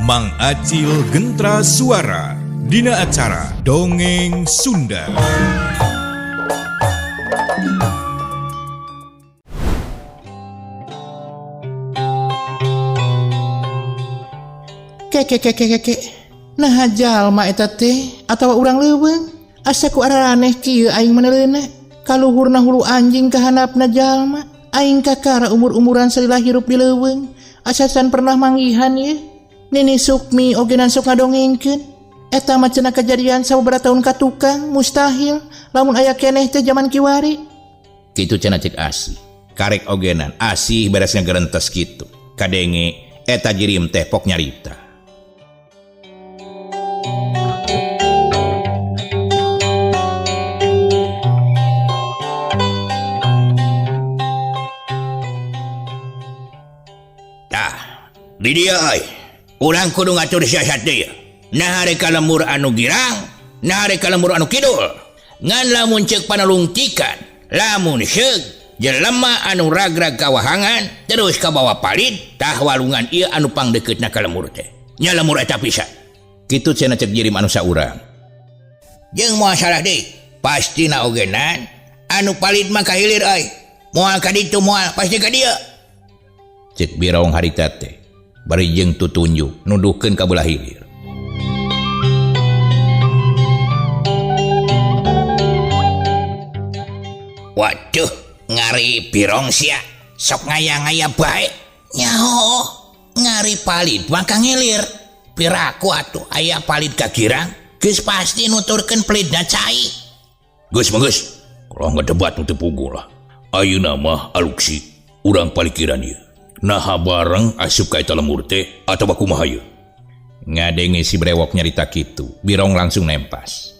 Mang Acil Gentra Suara Dina acara Dongeng Sunda. Keke keke keke. Nah jalma eta teh atawa urang leuweung asa ku araraneh kieu aing maneleuna. Kaluhurna hulu anjing ka handapna jalma. Aing kakara umur-umuran salila hirup di leuweung asa can pernah manggihan ye. Nini Sukmi ogenan sok ngadongengkeun. Eta mah cenah kejadian sababaraha taun ka tukang, mustahil lamun aya keneh teh jaman kiwari. Kitu cenah cek Asih. Karek ogenan Asih beres ngagerentes kitu. Kadenge eta jirim teh pok nyarita. Tah, di dieu euy. Urang kudu ngatur siasat deui. Nah rek ka lembur anu girang, nah rek ka lembur anu kidul. Ngan lamun ceuk panalungtikan, lamun seug jelema anu ragrag kawahangan terus kabawa palid, tah walungan ieu anu pangdeukeutna ka lembur teh. Nya lembur eta pisan. Kitu cenah ceuk jirim anu saurang. Jeung moal salah deui, pastina ogenan anu palid mah ka hilir euy. Moal ka ditu moal, pasti ka dieu. Ceuk Birong harita teh bari jeung tutunjuk nuduhkeun ka belah hilir. Waduh, ngari Birong sia, sok ngaya-ngaya bae. Nyaho, ngari palid mah ka ngilir. Piraku atuh aya palid ka girang, geus pasti nuturkeun pelidna cai. Geus mah geus, kalau ngedebat nu teu puguh lah. Ayeuna mah aluksi, urang palikiran ieu. Naha bareng asup ka eta lembur teh atawa kumaha ieu? Ngadenge si Brewok nyarita kitu, Birong langsung nempas.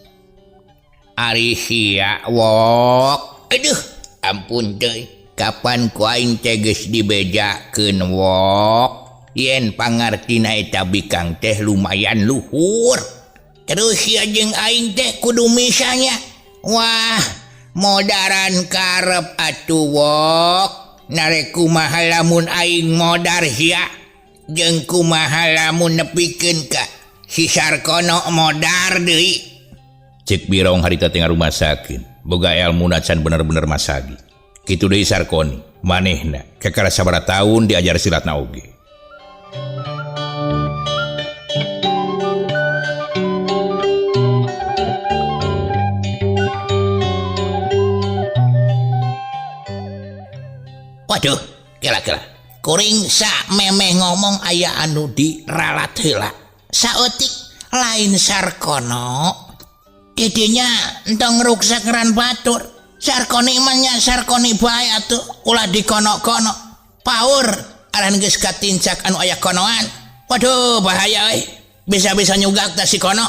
Ari sia wok. Aduh, ampun teuy. Kapan ku aing teh geus dibejakeun wok? Yen pangartina eta bikang teh lumayan luhur. Terus sia jeung aing teh kudu misanya. Wah, modaran karep atuh wok. Narek kumaha lamun aing modar sia? Jeung kumaha lamun nepikeun ka si Sarkono modar deui? Cek Birong harita teh ngarumasakeun. Boga elmuna can bener-bener masagi. Kitu deui Sarkoni, manehna kakara sabaraha taun diajar silatna oge. Waduh, kela-kela. Kuring samemeh ngomong aya anu diralat heula. Saeutik lain Sarkono. Didinya entong ngruksak ngaran batur. Sarkoni mah nya Sarkoni bae atuh, ulah dikono-kono. Paur aran geus katincak anu aya konoan. Waduh, bahaya euy. Bisa-bisa nyugak tah si kono.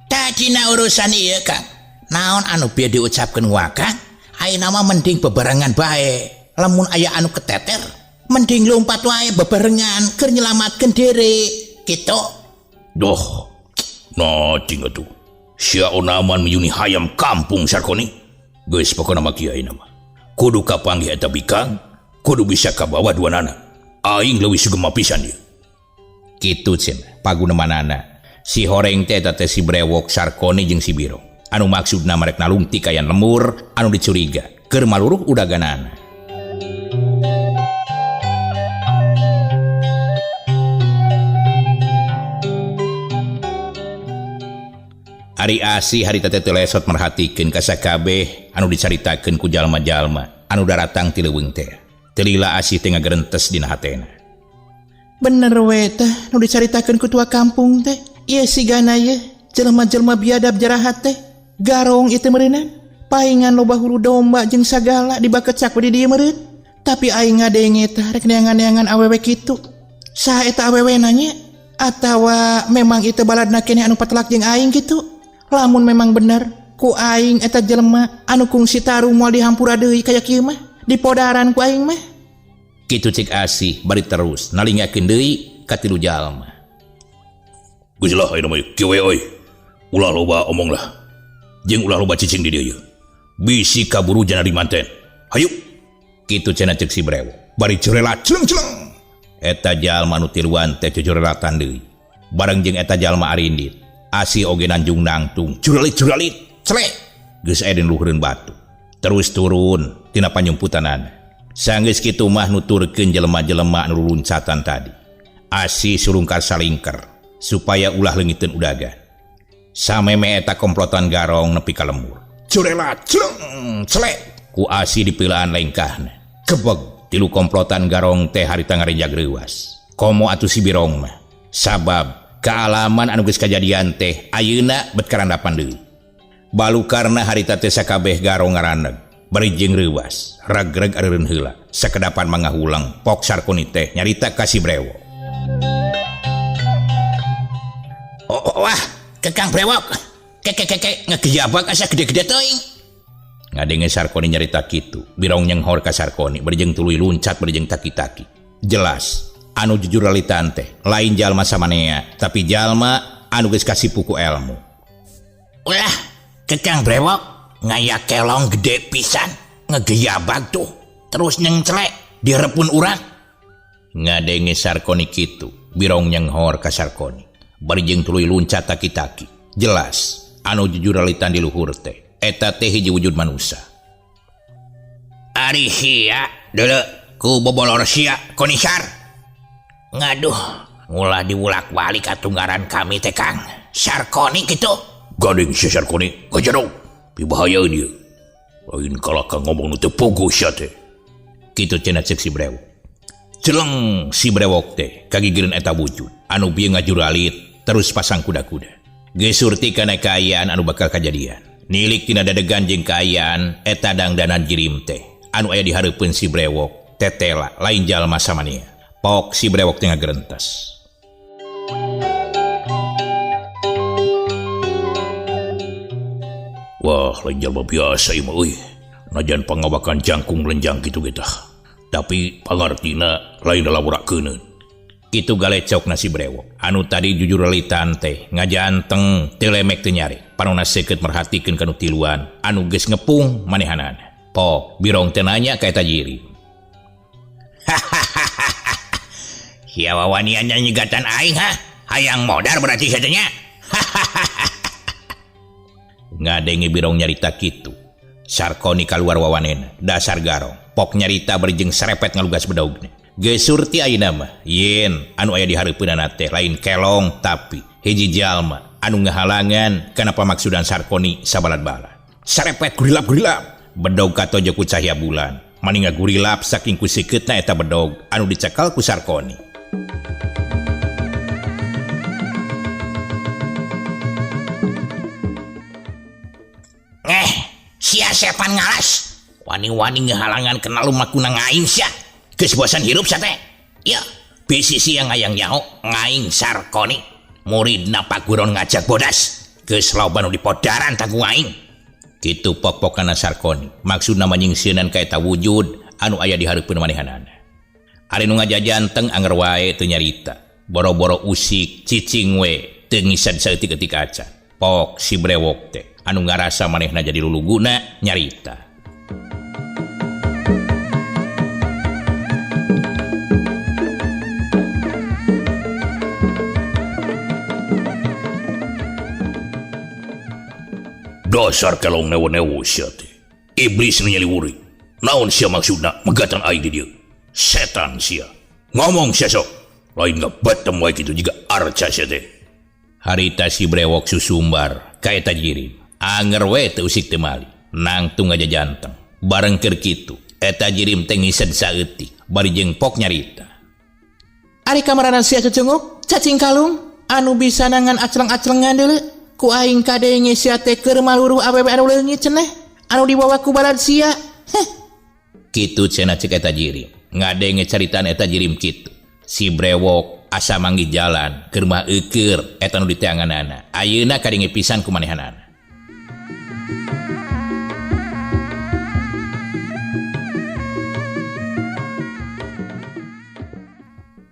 Tah dina urusan ieu, Kang. Naon anu bieu diucapkeun wa Kang? Ayeuna mah mending bebarengan bae. Lamun aya anu keteter, mending lompat wae bebarengan keur nyelamatkeun diri. Kitu. Doh, noting atuh. Sia onaman miyuni hayam kampung Sarkoni. Geus pokona mah kieu ayeuna mah. Kudu kapanggih eta bikang, kudu bisa kabawa duanana. Aing leuwih sugema pisan ieu. Kitu cenah pagunemanana. Si horeng teh eta teh si Brewok, Sarkoni jeung si Biro. Anu maksudna marek nalungtik kayan lemur anu dicuriga keur maluruh udaganana. Ari Asih harita teh teu lesot merhatikeun ka sakabeh anu dicaritakeun ku jalma-jalma anu daratang ti leuweung teh. Teu lila Asih teh ngagerentes dina hatena. Bener we teh nu dicaritakeun ku tua kampung teh. Ieu sigana ye jelema-jelema biadab jarahat teh. Garong ieu teh meureunnan. Paingan loba hulu domba jeung sagala dibakecak we di dieu meureun. Tapi aing ngadenge teh rek neangan-neangan awewe kitu. Saha eta awewena nya? Atawa memang ieu teh baladna keneh anu patelak jeung aing kitu? Lamun memang bener ku aing eta jelema anu kungsi tarung moal dihampura deui kaya kieu mah, dipodaran ku aing mah. Kitu cek Asih bari terus nalingakeun deui ka tilu jalma. Geus lah ayeuna mah kieu we euy. Ulah loba omong lah. Jeung ulah loba cicing di dieu yeuh. Bisi kaburu janadi manten. Hayu. Kitu cenah cek si Brewok. Bari curelat celeng-celeng. Eta jalma anu tiluan teh cocorelatan deui. Bareng jeung eta jalma arindit. Asih oge nanjung nangtung. Juralit-juralit, celek. Geus aya di luhureun batu. Terus turun tina panyumputanana. Sanggeus kitu mah nuturkeun jelema-jelema anu luncatan tadi. Asih surungkar salingker supaya ulah leungiteun udagan. Sameme eta komplotan garong nepi ka lembur. Curela celeng celek ku Asih dipilaan lengkahna. Kebeg tilu komplotan garong teh harita ngarenjag reuas. Komo atuh si Birong mah. Sabab kaalaman anu geus kajadian teh ayeuna bet karandapan deui. Balukarna harita teh sakabeh garong ngaraneg bari jeung reuas, ragreg areureun heula. Sakedapan mangahulang Pok Sarkoni teh nyarita ka si Brewok. Oh, wah, Kekang Brewok. Keke ngegejabak asa gede-gede teuing. Ngadenge Sarkoni nyarita kitu, Birong nyenghor ka Sarkoni bari jeung tuluy luncat bari jeung taki-taki. Jelas anu jujur lalitan teh lain jalma samanea, tapi jalma anu geus kasipu ku elmu. Ulah, Kekang Brewok ngaya kelong gede pisan, ngegejabak tuh, terus nyengcelek direpun urang. Ngadenge Sarkoni kitu, Birong nyenghor ka Sarkoni bari jeung tuluy luncat taki-taki. Jelas anu jujur lalitan di luhur teh eta teh hiji wujud manusia. Ari sia deuleu ku bobolor sia konisar. Ngaduh, ngulah diwulak-walik atuh ngaran kami teh Kang Sarkoni kitu. Gading si Sarkoni, kajarong pibahayaeun ieu. Lain kalaka ngomong nu teu puguh sia teh. Kitu cenah ceuk si Brewok. Celeng si Brewok teh kagigireun eta wujud anu bieu ngajuralit terus pasang kuda-kuda. Geus surti kana kaayaan anu bakal kajadian. Nilik tina dadegan jeung kaayaan eta dangdanan jirim teh anu aya di hareupeun si Brewok tetela lain jalma samania. Pok si Brewok teh ngagerentes. Wah, lain jalma biasa ieu mah euy. Najan pangawakan jangkung lenjang kitu ge tah. Tapi pangartina lain lawurakeun. Kitu galecok si Brewok. Anu tadi jujur lalitan teh ngajanteng teu lemek teu nyari. Panona seukeut merhatikeun kanu tiluan anu geus ngepung manehanana. Pok Birong teh nanya ka eta jiri. Sia wawanian nyegatan aing ha? Hayang modar berarti satenya. Ngadenge Birong nyarita kitu. Sarkoni kaluar wawanena, dasar garong. Pok nyarita bari jeung serepet ngalugas bedogna. Geus surti ayeuna mah yen anu aya di hareupeunana teh lain kelong tapi hiji jalma anu ngahalangan kana pamaksudan Sarkoni sabalad-balad. Serepet gurilap-gurilap, bedog katojo ku cahya bulan. Maninga gurilap saking ku sikeutna eta bedog anu dicekal ku Sarkoni. Sia sepan ngalas. Wani-wani ngehalangan kena lumakuna ngaing sia. Geus bosan hirup sia teh. Ya, bisi sia ngayang nyaho ngaing Sarkoni. Muridna paguron ngajak bodas. Geus loba nu dipodaran tanggung aing. Kitu pok-pokana Sarkoni. Maksudna manyingsieunan ka eta wujud anu aya di hareupeun manehanana. Ari nu ngajajanteng anger wae teu nyarita. Boro-boro usik cicing we teu ngisad saeutik-eutik acan. Pok si Brewok teh anu ngarasa manehna jadi luluguna nyarita. Dasar kelong newo-newo sia teh. Iblis nu nyaliwuri. Naon sia maksudna megatan aing di dieu? Setan sia. Ngomong sia sok. Lain ngabatem wae kitu jiga arca sia teh. Harita si Brewok susumbar ka eta jirim. Anger we teu usik teu mali. Nangtung aja janteng. Bareng keur kitu eta jirim teh ngised saeutik bari jeung pok nyarita. Ari kamarana sia cecunguk cacing kalung anu bisa nangan acleng-aclengan deuleu. Ku aing kadenge sia teh keur maluruh awewe anu leungit cenah anu dibawa ku balad sia. Heh. Kitu cenah ceuk eta jirim. Ngadenge caritaan eta jirim kitu. Si Brewok asa manggih jalan keur mah eukeur eta nu diteanganana. Ayeuna kadenge pisan ku manehanana.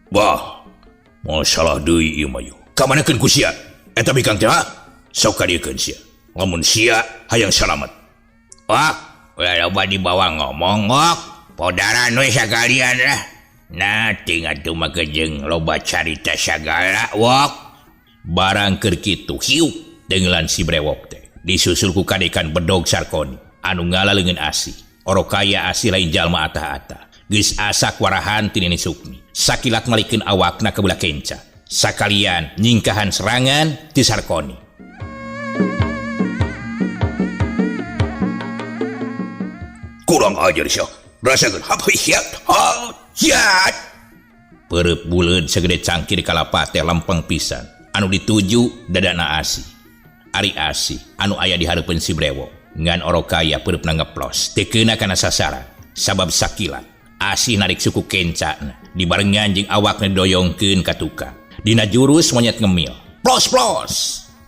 Bah, masalah deui ieu mah yeuh. Kamanakeun ku sia? Eta bikang teh ha? Sok kadiekeun sia. Lamun sia hayang salamet. Wah, ulah loba dibawa ngomong wok. Podaran we sakalian lah. Nah, ting atuh mah jeung loba carita sagala wok. Barang keur kitu hiuk dengelan si Brewok teh disusul ku kadekan bedog Sarkoni anu ngala leungeun Asih. Orokaya Asih lain jalma atah-atah. Geus asak warahan ti Nini Sukmi. Sakilat malikeun awakna ka belah kenca. Sakalian nyingkahan serangan ti Sarkoni. Kurang ajar sia. Rasakeun hap hiat. Hiat. Perep buleud sagede cangkir kalapa teh lempeng pisan. Anu dituju dadana Asih. Ari Asih anu aya di hareupeun si Brewok. Ngan Orokaya pereupna ngeplos teu keuna kana sasaran. Sabab sakilat Asih narik suku kencana dibarengan jeung awakna doyongkeun ka tukang. Dina jurus monyet ngemil. Plos plos.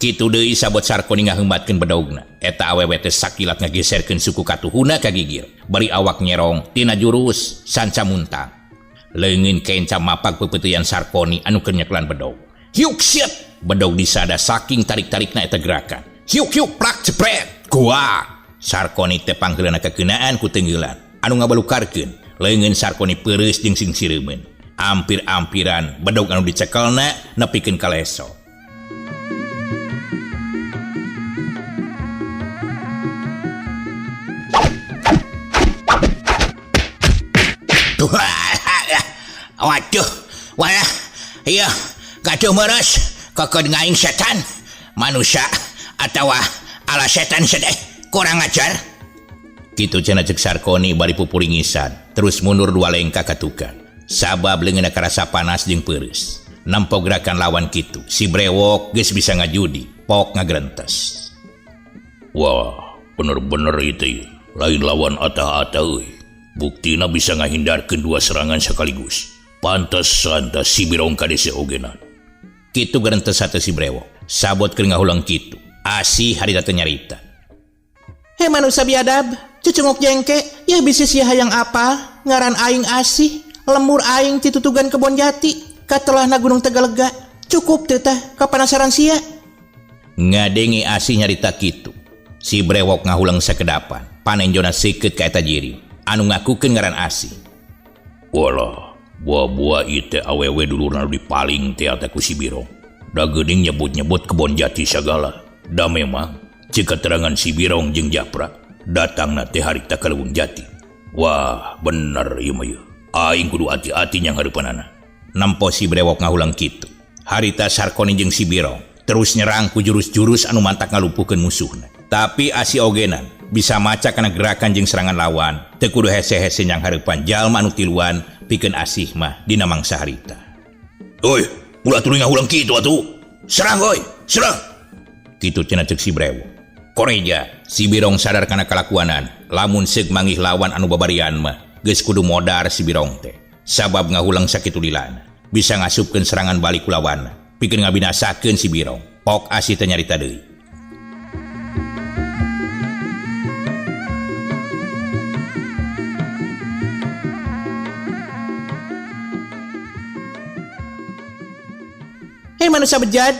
Kitu deui sabot Sarkoni ngahembatkeun bedogna. Eta awewe teh sakilat ngageserkeun suku katuhuna ka gigir. Bari awak nyerong tina jurus sanca muntang. Leungeun kenca mapag peupeuteuyan Sarkoni anu keur nyeklan bedog. Hiuk siet. Bedog disada saking tarik-tarikna eta gerakan. Hiuk hiuk plak jepret. Kuak. Sarkoni teh pangheulana kakeunaan ku tenggelan anu ngabalukarkeun. Leungeun Sarkoni peureus jeung sing sireumeun. Ampir-ampiran bedog anu dicekelna nepikeun ka leso. Waduh, walah, iya, gaduh meres, keked ngaing setan, manusia atawa ala setan sedeh, kurang ajar. Kitu cenah ceuk Sarkoni bari pupuringisan, terus mundur dua lengkah ka tukang. Sabab leungeunna karasa panas jeung peureus. Nempo gerakan lawan kitu, si Brewok geus bisa ngajudi, pok ngagrentes. Wah, bener-bener itu, lain lawan atah-atah euy. Buktina bisa ngahindarkeun dua serangan sekaligus. Pantesan tah si Birong kadese ogenan. Kitu gerentes hate si Brewok. Sabot keur ngahulang kitu. Asih harita teh nyarita. He manusia biadab, cucunguk jengke, ya bisi sia hayang apa? Ngaran aing Asih, lemur aing ti tutugan kebon jati, katelahna Gunung Tegalega. Cukup teu tah kapanasaran sia. Ngadenge Asih nyarita kitu. Si Brewok ngahulang sakedapan, panenjona seukeut ka eta jirim anu ngakukeun ngaran Asih. Walah, buah-buah ieu teh awewe dulurna nu dipaling teh teh ku si Birong. Da geuning nyebut-nyebut kebon jati sagala. Da memang ceuk keterangan si Birong jeung Japra datangna teh harita ka Leuweung Jati. Wah, bener ieu mah ieu. Aing kudu hati-hati nyang hareupanana. Nempo si Brewok ngahulang kitu. Harita Sarkoni jeung si Birong terus nyerang ku jurus-jurus anu mantak ngalumpuhkeun musuhna. Tapi Asih ogenan bisa maca kana gerakan jeung serangan lawan, teu kudu hese-hese nyang hareupan jalma anu tiluan pikeun Asih mah dina mangsa harita. Oi, ulah tuluy ngahulang kitu atuh. Serang oi, serang. Kitu cenah ceuk si Brewok. Koreja, si Birong sadar kana kalakuanan, lamun seuk manggih lawan anu babarian mah geus kudu modar si Birong teh. Sabab ngahulang sakitu lilana, bisa ngasupkeun serangan balik ku lawanna, pikeun ngabinasakeun si Birong. Pok Asih teh nyarita deui. Hei manusia bejad,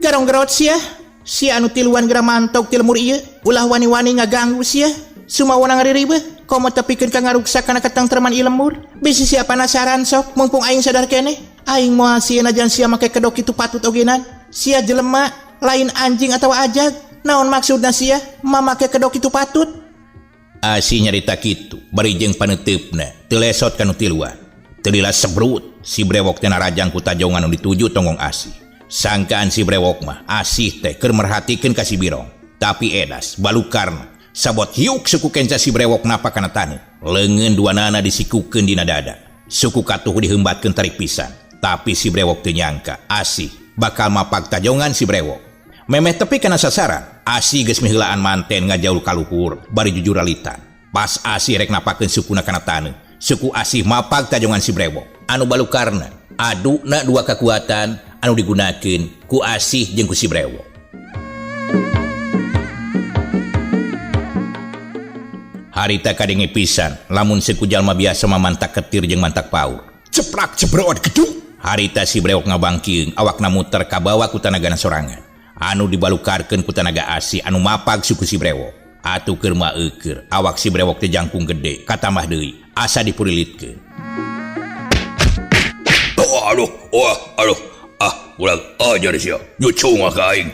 garong gerot sia. Sia anu tiluan geura mantog ti lemur ieu, ulah wani-wani ngaganggu sia. Sumawana ngariribeuh, komo tepikeun ka ngaruksak kana katengtreman ieu lemur. Bisi sia panasaran sok, mumpung aing sadar keneh. Aing moal sieun najan sia make kedok kitu patut ogenan. Sia jelema, lain anjing atawa ajag. Naon maksudna sia mamake kedok kitu patut? Asih nyarita kitu, bari jeung paneuteup-na teu lesot ka nu tiluan. Teu lila sebrut, si Brewok teh narajang ku tajongan nu dituju tonggong Asih. Sangkaan si Brewok mah Asih teh keur merhatikeun ka si Birong. Tapi edas balukarna sabot hiuk suku kenca si Brewok napa kana taneuh. Leungeun duanana disikukeun dina dada. Suku katuh dihembatkeun tarik pisan. Tapi si Brewok teu nyangka Asih bakal mapag tajongan si Brewok. Memeh tepi kana sasaran, Asih geus miheulaan manten ngajaul ka luhur bari jujuralitan. Pas Asih rek napakeun sukuna kana taneuh, suku Asih mapag tajongan si Brewok. Anu balukarna aduna dua kekuatan anu digunakeun ku Asih jeung ku si Brewok. Harita kadenge pisan lamun seku jalma biasa mah mantak ketir jeung mantak paur. Ceplak cebrot gedung. Harita si Brewok ngabangkiung awakna muter ka bawa ku tanagana sorangan. Anu dibalukarkeun ku tanaga Asih anu mapag suku si Brewok. Atuh keur mah eukeur awak si Brewok teh jangkung gede katambah deui asa dipurilitkeun. Oh, aduh, wah, aduh. Ah, Kurang ajar sia. Nyucung ka aing.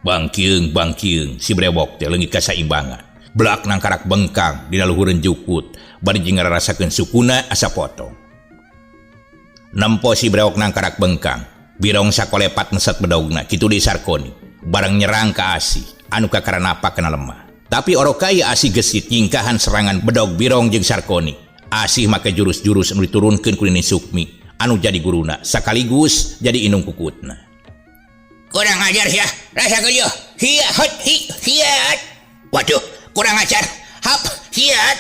Bangkieung bangkieung si Brewok teh leungit kasaimbangan. Blak nangkarak bengkang dina luhureun jukut bari jeung ngararasakeun sukuna asa potong. Nempo si Brewok nangkarak bengkang, Birong sakolepat neset bedogna kitu deui Sarkoni. Bareng nyerang ka Asih anu kakara napak kana lemah. Tapi oroka ieu Asih gesit nyingkahan serangan bedog Birong jeung Sarkoni. Asih make jurus-jurus anu diturunkeun ku Nini Sukmi anu jadi guruna sakaligus jadi indung kukutna. Kurang ajar sia, rasakeun ieu. Hiya hot hi hiat. Waduh, kurang ajar. Hap hiat.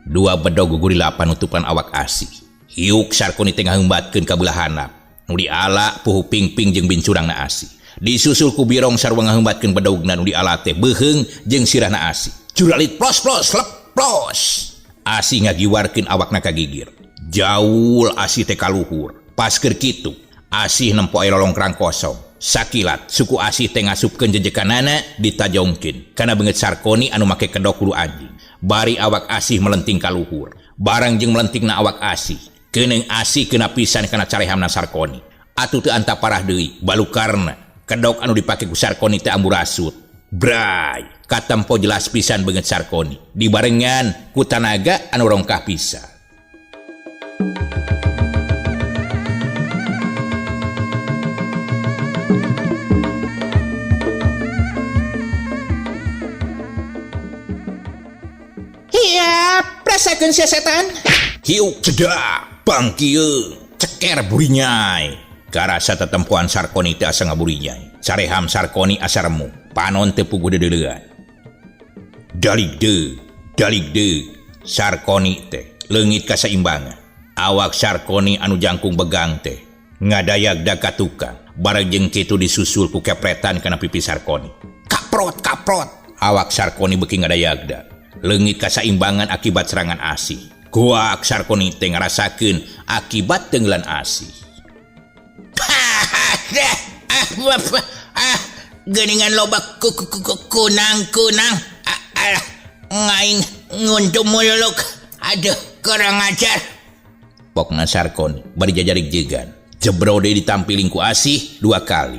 Dua bedog gugurila panutupan awak Asih. Hiuk Sarkoni teh ngaheumbatkeun ka beulah handap. Nu diala puhu pingping jeung bincurangna Asih. Disusul ku Birong sarua ngaheumbatkeun bedogna nu diala teh beuheung jeung sirahna Asih. Juralit plos plos lep plos. Asih ngagiwarkeun awakna ka gigir. Jaul Asih teh kaluhur. Pas keur kitu, Asih nempo aya lolongkrang kosong. Sakilat suku Asih teh ngasupkeun jejekanana ditajongkeun kana beungeut Sarkoni anu make kedok hulu anjing. Bari awak Asih melenting kaluhur. Barang jeung melentingna awak Asih, keuneung Asih kena pisan kana carehamna Sarkoni. Atuh teu anta parah deui, balukarna kedok anu dipake ku Sarkoni teh amburasut. Bray, katempo jelas pisan beungeut Sarkoni. Dibarengan ku tanaga anu rongkah pisan. Hiap, rasakeun sia setan. Hiuk cedak, bangkieung, ceker burinyai. Karasa tetempuan Sarkoni teh asa ngaburinyai. Careham Sarkoni asa remu, panon teu puguh deudeulean. Dalik deuk, dalik deuk, Sarkoni teh leungit kasaimbangan. Awak Sarkoni anu jangkung begang teh ngadayag ka tukang. Bareng jeung kitu disusul ku kepretan kana pipi Sarkoni. Kaprot kaprot, awak Sarkoni beuki ngadayagda. Leungit kasaimbangan akibat serangan Asih. Guak Sarkoni teh ngarasakeun akibat tenggelan Asih. Ah, geuningan loba kunang-kunang. Alah, ngaing nguntum muluk. Aduh, kurang ajar. Pokna Sarkoni bari jajarik jegan. Jebro deui ditampiling ku Asih dua kali.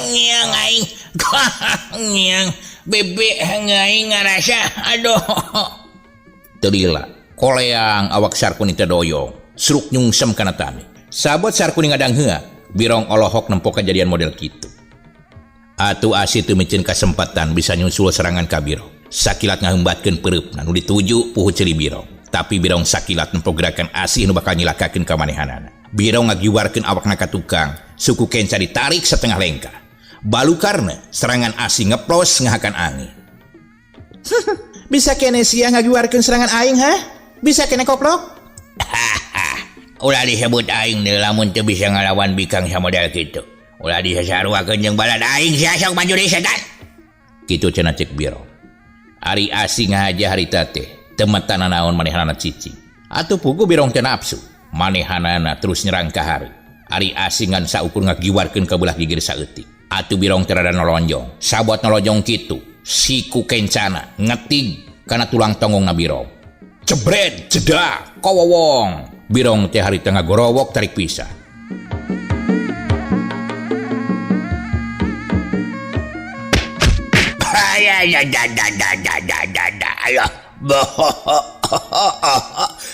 Ngiang aing. Ngiang bebe ngaing ngarasa. Aduh. Teu lila, koleang awak Sarkoni teh doyong. Seruk nyungsem kana tani. Sabot Sarkoni ngadangheua, Birong olohok nempo kejadian model kitu. Atuh Asih teu miceun kasempatan bisa nyusul serangan ka Birong. Sakilat ngaheumbatkeun peureupna nu dituju puhu ceuli Birong. Tapi Birong sakilat nempo gerakan Asih nu bakal nyilakakeun ka manehanana. Birong ngagiwarkeun awakna ka tukang, suku kenca ditarik setengah lengkah. Balukarna serangan Asih ngeplos ngahakan angin. Bisa kene sia ngagiwarkeun serangan aing ha? Bisa kene koplok? Ulah disebut aing deui lamun teu bisa ngalawan bikang samodel kitu. Ulah disasaruakeun jeung balad aing sia sok maju deui setan. Kitu cenah cek Birong. Ari Asih ngahaja harita teh teu metana naon manehanana cicing. Atuh puguh Birong teh nafsu. Manehanana terus nyerang ka hareup. Ari Asih ngan saukur ngagiwarkeun ka beulah gigir saeutik. Atuh Birong teh rada nolonjong. Sabot nolonjong kitu, siku kencana ngetig kana tulang tonggongna Birong. Jebret, jedak, kowowong. Birong teh harita ngagorowok tarik pisah.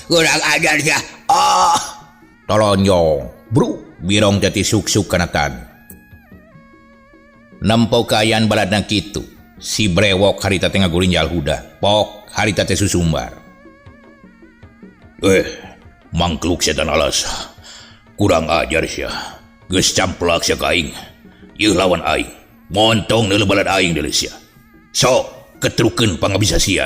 Kurang ajar sia. Oh. Tolonjong, bro, Birong teh tisuk-suk kana taneuh. Nempo kaayaan baladna kitu, si Brewok harita teh ngagurinjal huda. Pok harita teh susumbar. Mangkluk setan alas. Kurang ajar sia. Geus camplak sia ka aing. Ieu lawan aing. Montong deuleu balad aing deuleu sia. Sok ketrukeun pangabisa sia.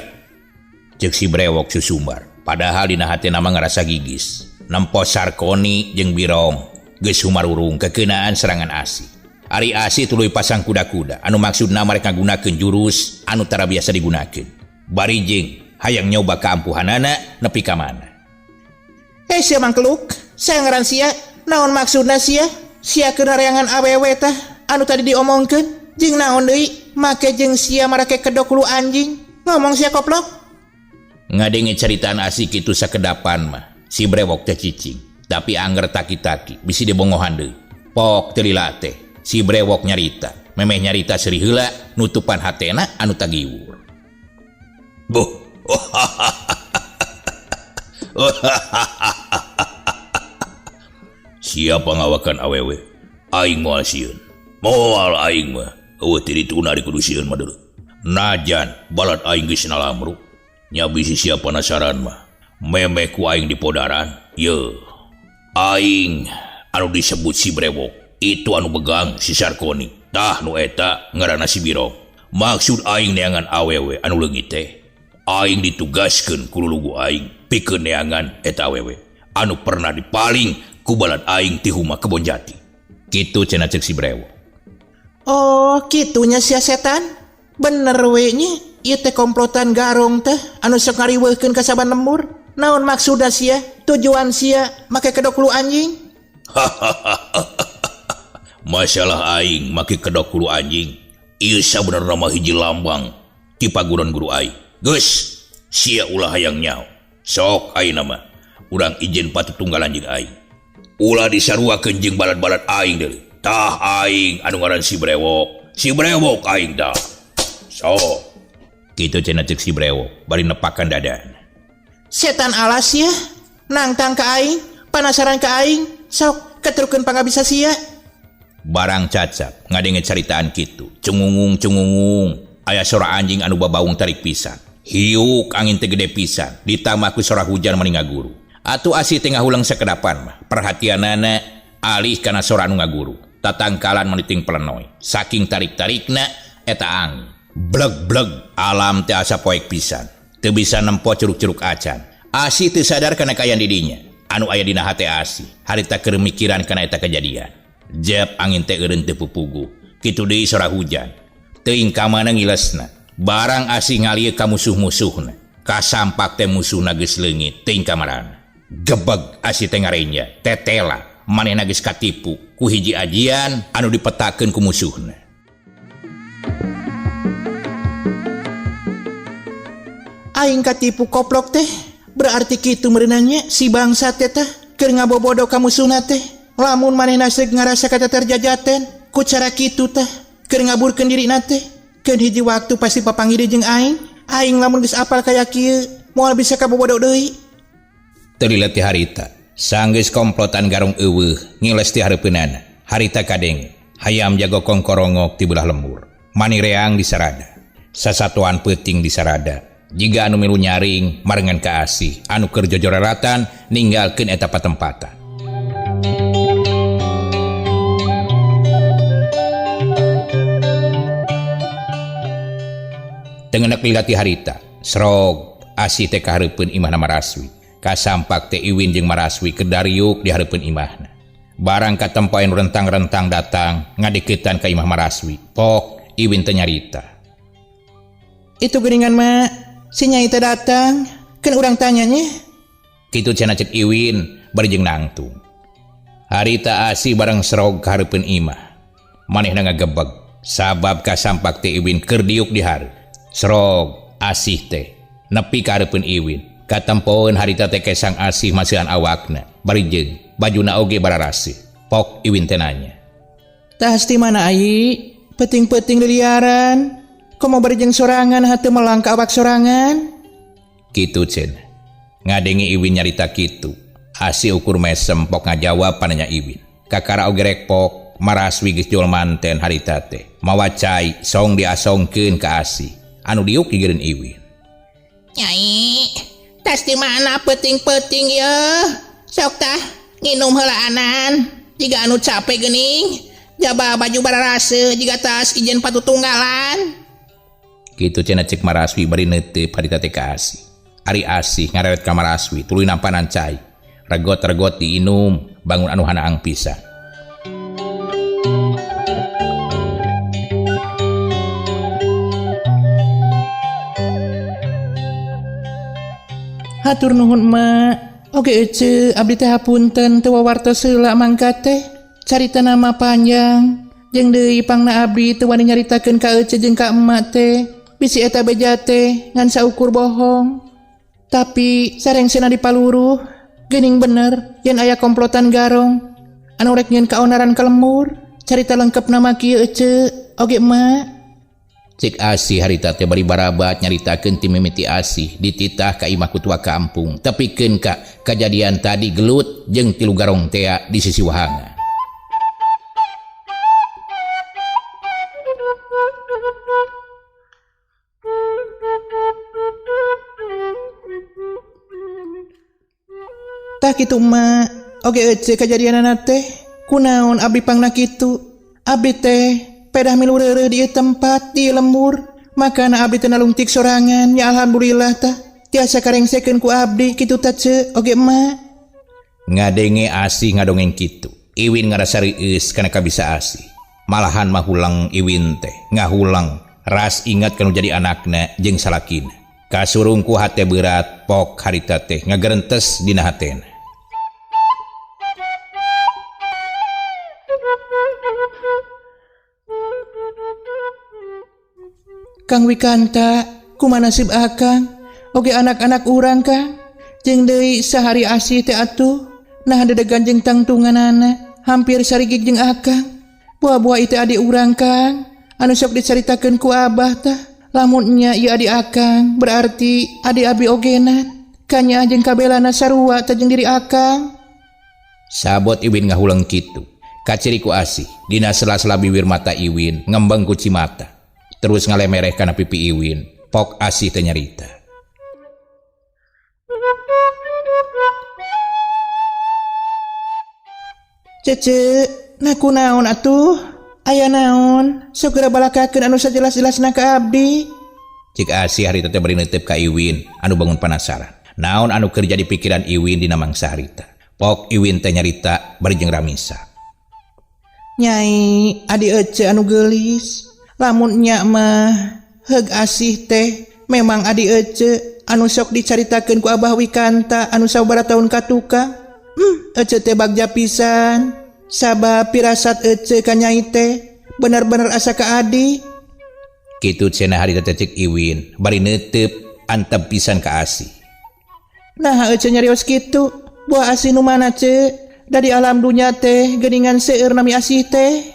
Ceuk si Brewok susumbar. Padahal dina hatena mah ngarasa gigis. Nempo Sarkoni jeung Birong geus humarurung kekeunaan serangan Asih. Ari Asih tuluy pasang kuda-kuda anu maksudna mereka gunakeun jurus anu tara biasa digunakeun. Bari jeung hayang nyoba kaampuhanana nepi ka mana. Sia mangkeluk, saya ngaran sia, naon maksudna sia? Sia keur nareangan awewe tah anu tadi diomongkeun, jeung naon deui make jeung sia marake kedok hulu anjing. Ngomong sia koplok. Ngadenge caritaan Asih kitu sakedapan mah. Si Brewok teh cicing, tapi angger taki-taki bisi dibongohan deui. Pok teu lila teh, si Brewok nyarita, memeh nyarita seuri heula nutupan hatena anu tagiwur. Buh. Siapa ngawakan awewe? Aing moal sieun. Moal aing mah. Eueuh ti dituna di kudu sieun mah deuleu. Najan balad aing geus nalamru. Nya bisi sia penasaran mah. Memeh ku aing di podaran. Ye. Aing anu disebut si Brewok. Itu anu begang si Sarkoni. Tah nu eta ngaranna si Birong. Maksud aing neangan awewe anu leungit teh. Aing ditugaskeun ku lulugu aing pikeun neangan eta awewe anu pernah dipaling ku balad aing ti Huma Kebon Jati. Kitu cenah ceuk si Brewok. Oh, kitunya sia setan. Bener we nya, ieu teh komplotan garong teh anu sok ngariweuhkeun ka saban lembur. Naon maksudna sia? Tujuan sia make kedok hulu anjing? Masalah aing make kedok hulu anjing. Ieu sabenerna mah hiji lambang ti paguron guru aing. Geus, sia ulah hayang nyaho. Sok ayeuna mah urang izin patutunggalan jeung aing. Ulah disaruakeun jeung balad-balad aing deui. Tah aing anu ngaran si Brewok. Si Brewok aing tah. Sok. Kitu cenah ceuk si Brewok bari nepakan dadana. Setan alas ya, nangtang ka aing, panasaran ka aing, sok keterukeun pangabisa sia. Barang cacap ngadenge caritaan kitu, cungungung-cungungung, aya sora anjing anu babaung tarik pisan. Hiuk angin teh gede pisan, ditambah ku sora hujan mani ngaguru. Atuh asih teh ngahuleng sakedapan mah, perhatianana alih kana sora anu ngaguru. Tatangkalan meniting pelenoy, saking tarik-tarikna eta angin. Bleg-bleg alam teh asa poek pisan. Teu bisa nempo curug-curug acan. Asih teu sadar kana kaayaan didinya. Anu aya dina hate asih, harita keur mikiran kana eta kejadian. Jep angin teh eureun teu pupugu. Kitu deui sora hujan. Teuing ka mana ngilesna. Barang asih ngalieu ka musuh-musuhna. Kasampak teh musuhna geus leungit teuing ka marana. Gebeg asih teh ngarenja, tetela manehna geus katipu ku hiji ajian anu dipetakeun ku musuhna. Aing katipu koplok teh, berarti kitu meureunanya si bangsa teh tah keur ngabobodo ka musuhna teh. Lamun manehna seug ngarasa kataterjajaten ku cara kitu tah keur ngaburkeun dirina teh. Keun hiji waktu pasti papanggih deui jeung aing. Aing lamun geus apal kaya kieu moal bisa kabobodo deui. Teu lila ti harita, sanggeus komplotan garong eueuh ngiles ti hareupeunana. Harita kadenge, hayam jago kongkorongok ti beulah lembur. Mani reang disarada. Sasatuan peuting disarada. Jiga anu milu nyaring marengan ka asih anu keur jojoraratan ninggalkeun eta patempatan. Tengenek lila ti harita, srog asih teh kahareupeun imahna Maraswi. Kasampak teh Iwin jeung Maraswi keur dariuk di hareupeun imahna. Barang katempoen rentang-rentang datang ngadeukeutan ka imah Maraswi. Pok Iwin teh nyarita. Itu geuningan mah si nyai teh datang, kan urang tanyanya. Kitu cenah ceuk Iwin bari jeung nangtung. Harita asih barang serog ka hareupeun imah. Manehna ngagebeg sabab kasampak teh Iwin keur diuk di hareup. Serog asih teh nepi ka hareupeun Iwin. Katempoeun harita teh kesang asih masihan awakna bari jeung bajuna oge bararasih. Pok Iwin teh nanya. Tas di mana ai? Peting-peting liliaran. Komo bari jeung sorangan hate melang ka awak sorangan? Kitu cenah. Ngadenge Iwin nyarita kitu. Asih ukur mesem pok ngajawab pananya Iwin. Kakara oge rek pok Maraswi geus jual manten harita teh. Mawa cai song diasongkeun ka Asih. Anu diuk gigireun Iwin. Nyai, tas di mana peting-peting ye? Sok tah nginum heulaanan. Jiga anu capek geuning. Jaba baju bararase jiga tas ijen patutunggalan. Kitu cenah ceuk Maraswi bari neuteup harita teh ka Asih. Ari Asih ngareret ka Maraswi tuluy nampanan cai. Regot-regot diinum bangun anu hanaang pisan. Hatur nuhun emak. Oke ece, abdi teh hapunten teu wawartos heula mangka teh. Carita nama panjang. Jeung deui pangna abdi teu wani nyaritakeun ka ece jeung ka emak teh. Bisi eta beja teh ngan saukur bohong. Tapi sarengsena dipaluruh. Geuning bener yen aya komplotan garong anu rek nyieun kaonaran ka lembur. Carita lengkapna mah kieu ece oge emak. Cek Asih harita teh bari barabat nyaritakeun ti mimiti Asih dititah ka imah kutua kampung tepikeun ka kajadian tadi gelut jeung tilu garong tea di sisi wahangan. Tah kitu emak oge ece kajadianana teh kunaon abdi pangna kitu. Abdi teh pedah milu reureuh di ieu tempat di lembur makana abdi teh nalungtik sorangan ya alhamdulillah tah tiasa karengsekeun ku abdi kitu tah ce oge emak. Ngadenge Asih ngadongeng kitu Iwin ngarasa reueus kana kabisa Asih. Malahan mah hulang Iwin teh ngahulang ras ingat kanu jadi anakna jeung salakina. Kasurung ku hate berat pok harita teh ngagerentes dina hatena. Kang Wikanta kumaha nasib akang oge anak-anak urang Kang jeung deui sahari Asih teh atuh nah dedegan jeung tangtunganana hampir sarigig jeung akang. Buah-buah itu adik urang Kang anu sok dicaritakeun ku abah tah lamun nya ieu adik akang berarti adik abi ogenan kanya jeung kabelana sarua teh jeung diri akang. Sabot Iwin ngahuleng kitu kaciri ku Asih dina sela-sela bibir mata Iwin ngembeng ku cimata terus ngalemereh kana pipi Iwin pok Asih teh nyarita. Cece nah kunaon atuh aya naon sok geura balakakeun anu sajelas-jelasna ka abdi. Cik Asih harita teh bari neuteup ka Iwin anu bangun panasaran. Naon anu keur jadi pikiran Iwin dina mangsa harita. Pok Iwin teh nyarita bari jeung ramisa. Nyai adi ece anu geulis lamun nya mah heug Asih teh memang adi ece anu sok dicaritakeun ku Abah Wikanta anu sabaraha taun ka tukang. Ece teh bagja pisan sabab pirasat ece ka nyai teh bener-bener asa ka adi. Kitu cenah harita teh cek Iwin bari neuteup antep pisan ka Asih. Nah ece nyarios kitu buah Asih nu mana ce da di alam dunya teh geuningan seueur nami Asih teh.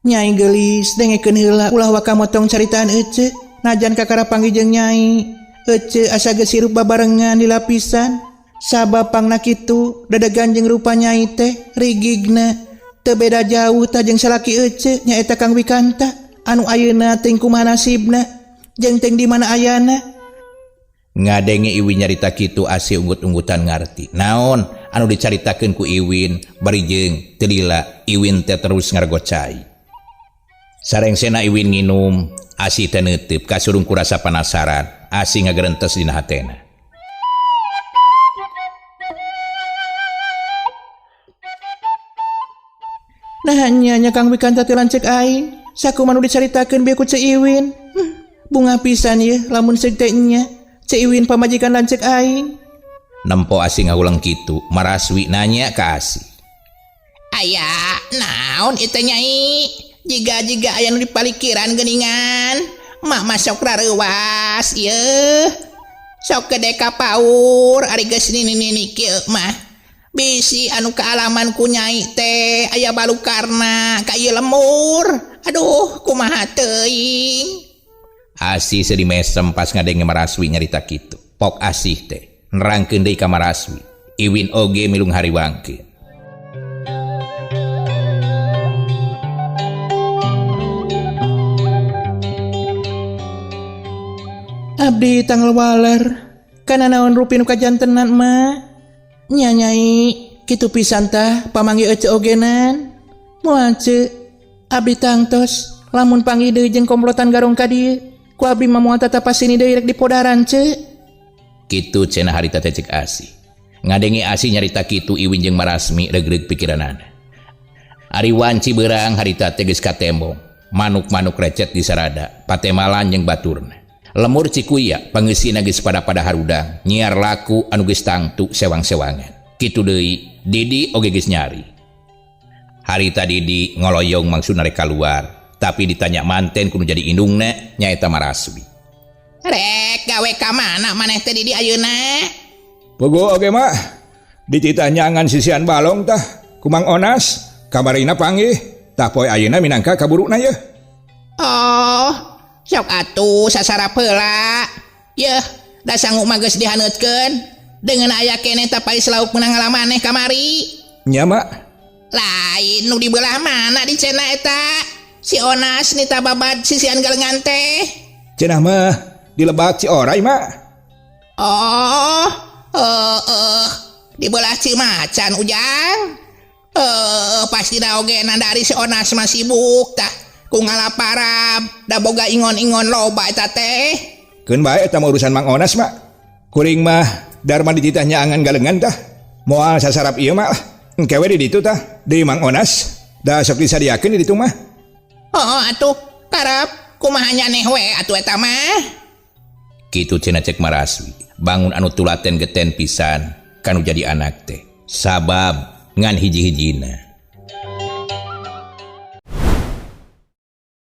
Nyai geulis dengekeun heula ulah waka motong caritaan ece najan kakara panggih jeung nyai. Ece asa geus hirup babarengan di lapisan sabab pangna kitu dedegan jeung rupa nyai teh rigigna teu beda jauh tah jeung salaki ece nyaeta Kang Wikanta anu ayeuna teuing kumaha nasibna jeung teuing di mana ayana. Ngadenge Iwin nyarita kitu Asih unggut-unggutan ngarti naon anu dicaritakeun ku Iwin bari jeung teu lila Iwin teh terus ngargo cai. Sarengsena Iwin nginum Asih teh neuteup kasurung ku rasa panasaran Asih ngagerentes dina hatena. Nah nya nya Kang Wikanta teh lanceuk aing sakumaha nu dicaritakeun bieu ku Ceu Iwin. Bunga pisan ieu lamun seug teh nya Ceu Iwin pamajikan lanceuk aing. Nempo Asih ngahuleng kitu Maraswi nanya ka Asih. Aya naon ieu teh nyai? Jiga-jiga aya nu dipalikiran geuningan. Mak mah sok rareuwas ieu. Sok gede ka paur ari geus nini-nini kieu mah. Bisi anu kaalaman ku nyai teh aya balukarna ka ieu lemur. Aduh kumaha teuing. Asih sedih mesem pas ngadenge Maraswi nyarita kitu. Pok Asih teh nerangkeun deui ka Maraswi. Iwin oge milung hariwangkeun. Abdi tanggal waler kana naon rupi nu kajantenan mah. Nya nyai kitu pisan tah pamanggih ece ogenan. Moal ce abdi tangtos lamun panggih deui jeung komplotan garong ka dieu ku abdi mah moal tatapas sini deui rek dipodaran ce. Kitu cenah harita teh cek Asih. Ngadenge Asih nyarita kitu Iwin jeung Marasmi regreg pikiranana. Ari wanci beurang harita teh geus katembong. Manuk-manuk recet di sarada, patemalan jeung baturna. Lemur Cikuya pangeusina geus pada-pada harudang, nyiar laku anu geus tangtu sewang-sewangan. Kitu deui Didi oge geus nyari. Harita Didi ngoloyong mangsudna rek kaluar, tapi ditanya manten kudu jadi indungna nyaeta Maraswi. Rek gawe ka mana maneh teh Didi ayeuna? Pogo oge mah. Dititah nyangan sisihan balong tah ku Mang Onas kamarina panggih tah poe ayeuna minangka kaburukna yeuh. Oh, sok atuh sasarap heula. Yeuh, da sangu mah geus dihaneutkeun. Dengan aya keneh tah pais lauk meunang ngalamaneh kamari. Nya mak. Lain nu di belah mana di cenah eta? Si Onas nita babad sisihan galengan teh. Cenah mah di lebak Cioray mak. Oh, heeh. Di belah Cimacan Ujang. Eh, pasti da oge nandari si Onas mah sibuk tah. Ku ngalaparab, da boga ingon-ingon loba eta teh. Keun bae eta mah urusan Mang Onas mak. Kuring mah darma dititah nyaangan galengan tah. Moal sasarap ieu mah. Engke we di ditu tah di Mang Onas. Da sok disadiakeun di ditu mah. Oh, atuh karep kumaha nyaneh we atuh eta mah. Kitu cenah cek Maraswi. Bangun anu tulaten geten pisan kanu jadi anak teh. Sabab ngan hiji-hijina.